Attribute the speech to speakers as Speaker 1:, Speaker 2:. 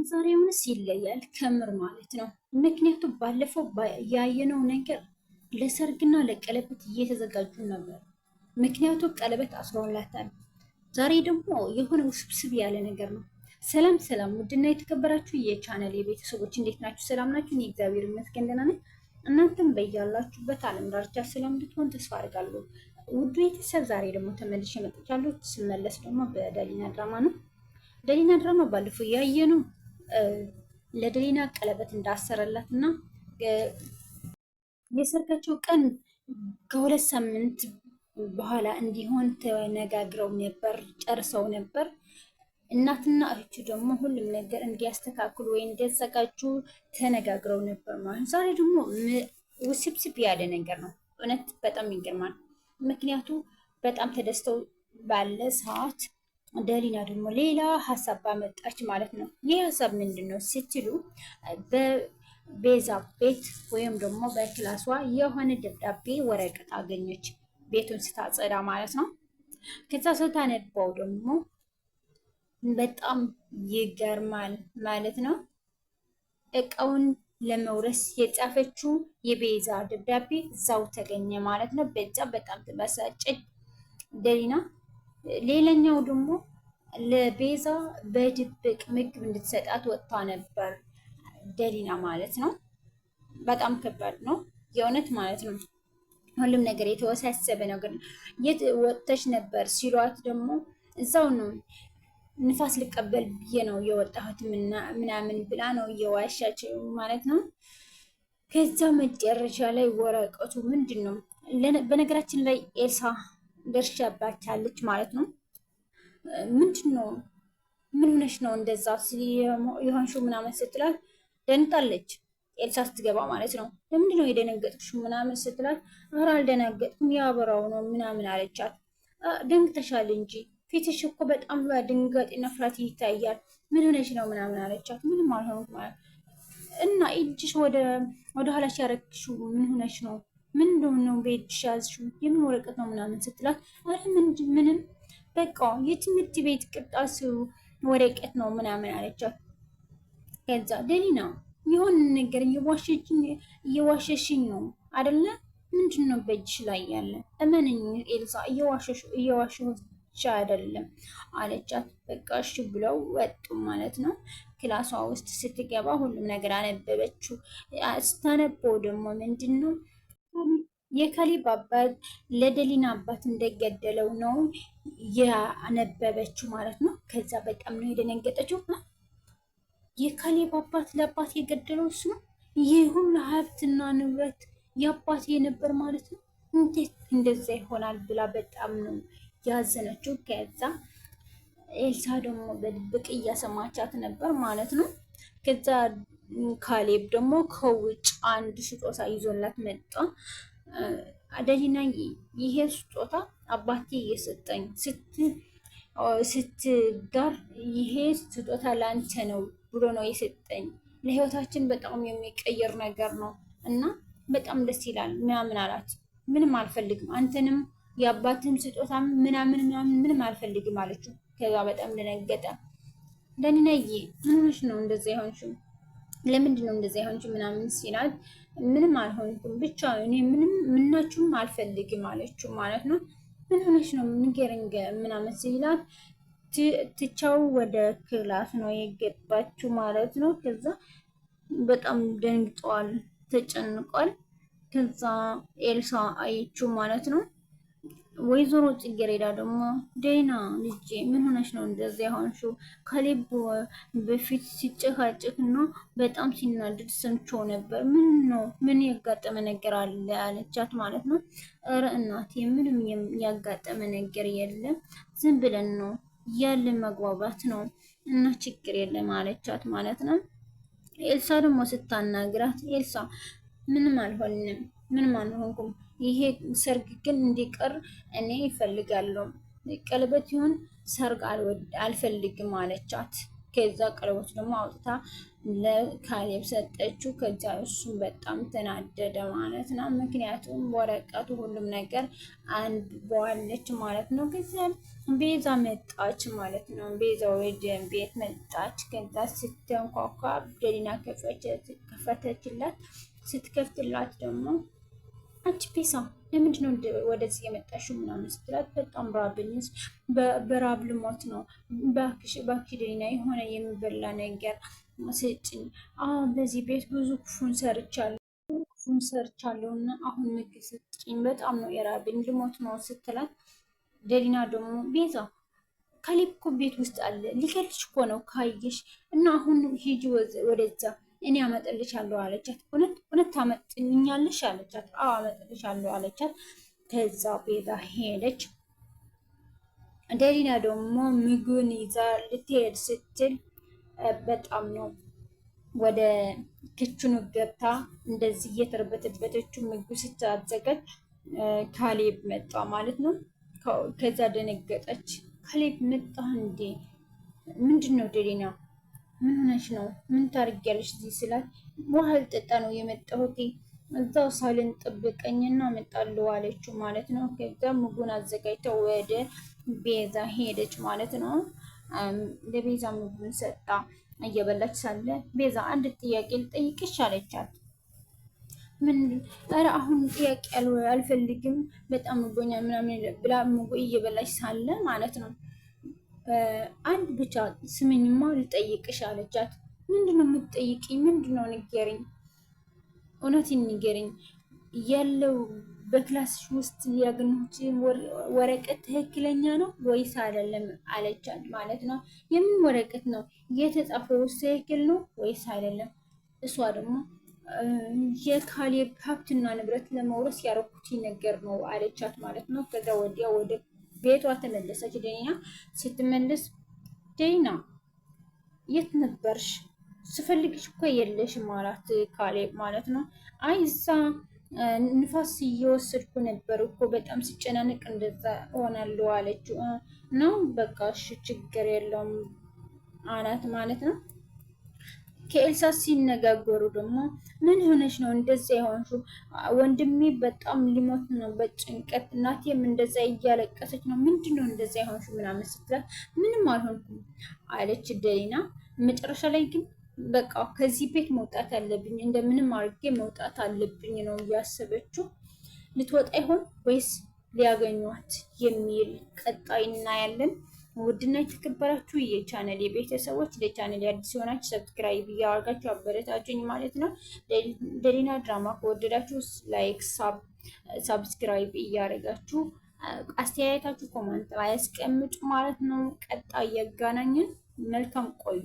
Speaker 1: የዛሬውንስ ይለያል ከምር ማለት ነው። ምክንያቱም ባለፈው ያየነው ነገር ለሰርግና ለቀለበት እየተዘጋጁ ነበር። ምክንያቱም ቀለበት አስሮላታል። ዛሬ ደግሞ የሆነ ውስብስብ ያለ ነገር ነው። ሰላም ሰላም፣ ውድና የተከበራችሁ የቻናል የቤተሰቦች እንዴት ናችሁ? ሰላም ናችሁ? እኔ እግዚአብሔር ይመስገን ደህና ነኝ። እናንተም በያላችሁበት ዓለም ዳርቻ ሰላም እንድትሆን ተስፋ አድርጋለሁ። ውዱ ቤተሰብ ዛሬ ደግሞ ተመልሼ መጥቻለሁ። ስመለስ ደግሞ በደሊና ድራማ ነው። ደሊና ድራማ ባለፈው ያየነው ለደሊና ቀለበት እንዳሰረላት እና የሰርጋቸው ቀን ከ2 ሳምንት በኋላ እንዲሆን ተነጋግረው ነበር፣ ጨርሰው ነበር። እናትና እህቱ ደግሞ ሁሉም ነገር እንዲያስተካክሉ ወይ እንዲያዘጋጁ ተነጋግረው ነበር ማለት ነው። ዛሬ ደግሞ ውስብስብ ያለ ነገር ነው። እውነት በጣም ይገርማል። ምክንያቱ በጣም ተደስተው ባለ ሰዓት ደሊና ደግሞ ሌላ ሀሳብ ባመጣች ማለት ነው። ይህ ሀሳብ ምንድን ነው ስትሉ በቤዛ ቤት ወይም ደግሞ በክላሷ የሆነ ደብዳቤ ወረቀት አገኘች፣ ቤቱን ስታጸዳ ማለት ነው። ከዛ ስታነባው ደግሞ በጣም ይገርማል ማለት ነው። እቃውን ለመውረስ የጻፈችው የቤዛ ደብዳቤ እዛው ተገኘ ማለት ነው። በዛ በጣም ተበሳጨች ደሊና። ሌላኛው ደግሞ ለቤዛ በድብቅ ምግብ እንድትሰጣት ወጥታ ነበር ደሊና ማለት ነው። በጣም ከባድ ነው የእውነት ማለት ነው። ሁሉም ነገር የተወሳሰበ ነገር ነው። የት ወጥተሽ ነበር ሲሏት ደግሞ እዛው ነው ንፋስ ልቀበል ብዬ ነው የወጣሁት ምናምን ብላ ነው እየዋሻቸው ማለት ነው። ከዛ መጨረሻ ላይ ወረቀቱ ምንድን ነው? በነገራችን ላይ ኤልሳ ደርሻባቻለች ማለት ነው። ምንድን ነው ምን ሆነሽ ነው እንደዛ የሆንሽው ምናምን ስትላት ደንጣለች። ኤልሳ ስትገባ ማለት ነው። ለምንድን ነው የደነገጥኩሽ ምናምን ስትላት፣ ኧረ አልደነገጥኩም ያበራው ነው ምናምን አለቻት። ደንግተሻል እንጂ ፊትሽ እኮ በጣም ድንጋጤና ፍርሃት ይታያል። ምን ሆነሽ ነው ምናምን አለቻት። ምንም አልሆንኩም ማለት እና እጅሽ ወደ ኋላሽ ያረግሽው ምን ሆነሽ ነው? ምን እንደሆነ ነው በእጅሽ ያዝሽው? የምን ወረቀት ነው ምናምን ስትላት፣ አረ ምንም በቃ የትምህርት ቤት ቅርጣስ ወረቀት ነው ምናምን አለቻት። ከዛ ደሊና የሆነ ነገር እየዋሸሽኝ ነው አደለ? ምንድን ነው በእጅሽ ላይ ያለ? እመንኝ ኤልሳ እየዋሸሽ አይደለም አለቻት። በቃ እሺ ብለው ወጡ ማለት ነው። ክላሷ ውስጥ ስትገባ ሁሉም ነገር አነበበችው። ስታነበው ደግሞ ምንድን ነው የካሌብ አባት ለደሊና አባት እንደገደለው ነው ያነበበችው ማለት ነው። ከዛ በጣም ነው የደነገጠችው። የካሌብ አባት ለአባት የገደለው እሱ ነው። ይህ ሁሉ ሀብትና ንብረት የአባት የነበር ማለት ነው። እንዴት እንደዛ ይሆናል ብላ በጣም ነው ያዘነችው። ከዛ ኤልሳ ደግሞ በድብቅ እያሰማቻት ነበር ማለት ነው። ከዛ ካሌብ ደግሞ ከውጭ አንድ ስጦታ ይዞላት መጣ። አደሊና ይሄ ስጦታ አባቴ እየሰጠኝ ስትዳር ይሄ ስጦታ ለአንተ ነው ብሎ ነው የሰጠኝ። ለህይወታችን በጣም የሚቀይር ነገር ነው እና በጣም ደስ ይላል ምናምን አላት። ምንም አልፈልግም አንተንም የአባትም ስጦታ ምናምን ምናምን ምንም አልፈልግም አለችው። ከዛ በጣም ደነገጠ። ደኒናዬ ምን ሆነሽ ነው እንደዛ የሆንሽው? ለምንድን ነው እንደዛ የሆንሽው? ምናምን ሲላት ምንም አልሆንኩም ብቻ እኔ ምንም ምናችሁም አልፈልግም አለችው ማለት ነው። ምን ሆነሽ ነው ንገረኝ ምናምን ሲላት ትቻው ወደ class ነው የገባችው ማለት ነው። ከዛ በጣም ደንግጧል፣ ተጨንቋል። ከዛ ኤልሳ አየችው ማለት ነው። ወይዘሮ ጽጌረዳ ደግሞ ደህና ልጄ ምን ሆነሽ ነው እንደዚያ የሆንሽው? ካሌብ በፊት ሲጨቃጨቅና በጣም ሲናደድ ሰምቼው ነበር። ምን ነው ምን ያጋጠመ ነገር አለ አለቻት ማለት ነው። እረ እናቴ ምንም ያጋጠመ ነገር የለም፣ ዝም ብለን ነው ያለ መግባባት ነው እና ችግር የለም አለቻት ማለት ነው። ኤልሳ ደግሞ ስታናግራት ኤልሳ ምንም አልሆንም፣ ምንም አልሆንኩም ይሄ ሰርግ ግን እንዲቀር እኔ ይፈልጋለሁ። ቀለበት ይሁን ሰርግ አልፈልግም አለቻት። ከዛ ቀለበት ደግሞ አውጥታ ለካሌብ ሰጠችው። ከዛ እሱም በጣም ተናደደ ማለት ነው። ምክንያቱም ወረቀቱ ሁሉም ነገር አንብበዋለች ማለት ነው። ከዛ ቤዛ መጣች ማለት ነው። ቤዛ ወደ ቤት መጣች። ከዛ ስትንኳኳ ደሊና ከፈተችላት። ስትከፍትላት ደግሞ አንቺ ቤዛ ለምንድን ነው ወደዚህ የመጣሽው? ምናምን ስትላት በጣም ራብኝ፣ በራብ ልሞት ነው፣ እባክሽ እባክሽ ደህና የሆነ የሚበላ ነገር ስጭኝ። አሁን በዚህ ቤት ብዙ ክፉን ሰርቻለሁ ክፉን ሰርቻለሁ እና አሁን ምግብ ስጭኝ፣ በጣም ነው የራብኝ፣ ልሞት ነው ስትላት ደሊና ደግሞ ቤዛ ካሌብ እኮ ቤት ውስጥ አለ፣ ሊገልሽ እኮ ነው ካየሽ እና አሁን ሂጂ ወደዛ እኔ አመጥልሻለሁ አለቻት። እውነት እውነት ታመጥልኛለሽ አለቻት። አዎ አመጥልሻለሁ አለቻት። ከዛ ቤዛ ሄደች። ደሊና ደግሞ ምግብን ይዛ ልትሄድ ስትል በጣም ነው ወደ ክችኑ ገብታ እንደዚህ እየተርበተበተችው ምግብ ስታዘጋጅ ካሌብ መጣ ማለት ነው። ከዛ ደነገጠች። ካሌብ መጣ እንዴ? ምንድን ነው ደሊና ምን ሆነሽ ነው? ምን ታርጊያለሽ እዚህ ስላት ውሃ ልጠጣ ነው የመጣሁት እዛው ሳልን ጥብቀኝና እመጣለሁ አለችው ማለት ነው። ከዛ ምግቡን አዘጋጅተው ወደ ቤዛ ሄደች ማለት ነው። ለቤዛ ምግቡን ሰጣ። እየበላች ሳለ ቤዛ አንድ ጥያቄ ልጠይቅሽ አለቻት። ምን? ኧረ አሁን ጥያቄ አልፈልግም በጣም ምግቦኛ ምናምን ብላ ምግቡ እየበላች ሳለ ማለት ነው አንድ ብቻ ስምኝማ ልጠይቅሽ አለቻት። ምንድነው የምትጠይቅኝ? ምንድነው ንገሪኝ፣ እውነቴን ንገሪኝ። ያለው በ class ሽ ውስጥ ያገኘሁት ወረቀት ትክክለኛ ነው ወይስ አይደለም አለቻት ማለት ነው። የምን ወረቀት ነው የተጻፈው? ትክክል ነው ወይስ አይደለም? እሷ ደግሞ የካሌብ ሀብትና ንብረት ለመውረስ ያረኩት ነገር ነው አለቻት ማለት ነው። ከዛ ወዲያ ወደ ቤቷ ተመለሰች። ደህና ስትመለስ ደህና የት ነበርሽ? ስፈልግሽ እኮ የለሽም አላት ካሌብ ማለት ነው። አይ እዛ ንፋስ እየወሰድኩ ነበር እኮ በጣም ስጨናነቅ እንደዛ እሆናለሁ አለችው። ነው በቃ እሺ ችግር የለውም አላት ማለት ነው። ከኤልሳ ሲነጋገሩ ደግሞ ምን ሆነሽ ነው እንደዛ የሆንሽው? ወንድሜ በጣም ሊሞት ነው በጭንቀት እናቴም እንደዛ እያለቀሰች ነው። ምንድን ነው እንደዛ የሆንሽው ምናምን ስትላት ምንም አልሆንኩም አለች ደሊና። መጨረሻ ላይ ግን በቃ ከዚህ ቤት መውጣት አለብኝ፣ እንደምንም አድርጌ መውጣት አለብኝ ነው እያሰበችው። ልትወጣ ይሆን ወይስ ሊያገኟት የሚል ቀጣይ እናያለን። ውድና የተከበራችሁ የቻነል የቤተሰቦች ለቻነል አዲስ የሆናችሁ subscribe እያደረጋችሁ አበረታችሁኝ ማለት ነው። ደሊና ድራማ ከወደዳችሁ like፣ subscribe እያደረጋችሁ አስተያየታችሁ comment ላይ አስቀምጡ ማለት ነው። ቀጣይ ያገናኘን። መልካም ቆዩ።